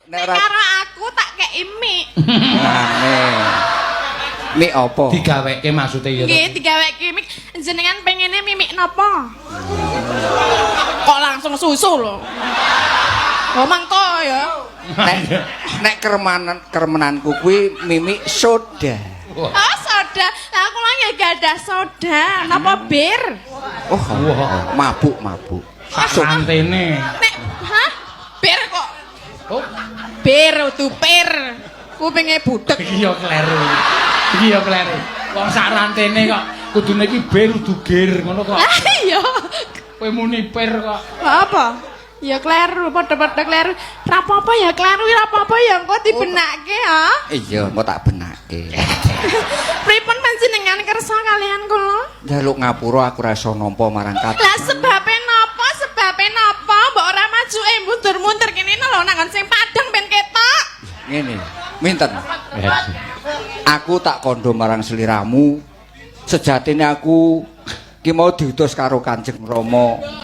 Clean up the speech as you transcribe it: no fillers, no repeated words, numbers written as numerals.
Nek Nek ora karo aku tak kei mik. Ngene. Mik apa? Digaweke maksude ya. Nggih, digaweke mik. Jenengan pengene mimik napa? Kok langsung susu lho. Oh, mangko ya. Nek nek keremanan keremenanku kuwi mimik soda. Oh, soda. Lah kula nggih gadah soda. Napa bir? Oh, mabuk mabuk. Sak rantene. Nek hah? Bir kok. Oh, Bir udu pir. Kupinge budek. Iki ya kleru. Iki ya kleru. Wong sak rantene kok kudune iki bir udu gir ngono kok. Lah iya. Kowe muni pir kok. Lah apa? Ya kleru, padha-padha kleru. Ra apa-apa ya kleru, ra apa-apa ya engko dibenake ha. Iya, engko tak benake. Pripun panjenengan kersa kalian kula? Njaluk ngapura, aku ora iso nampa marang kat. Lah sebabe napa? Sebabe napa? Mbok ora maju mundur-mundur kene lho nang sing padhang ben ketok. Ngene, minten. Aku tak kondo marang seliramu. Sejatine aku ki mau diutus karo Kanjeng Rama.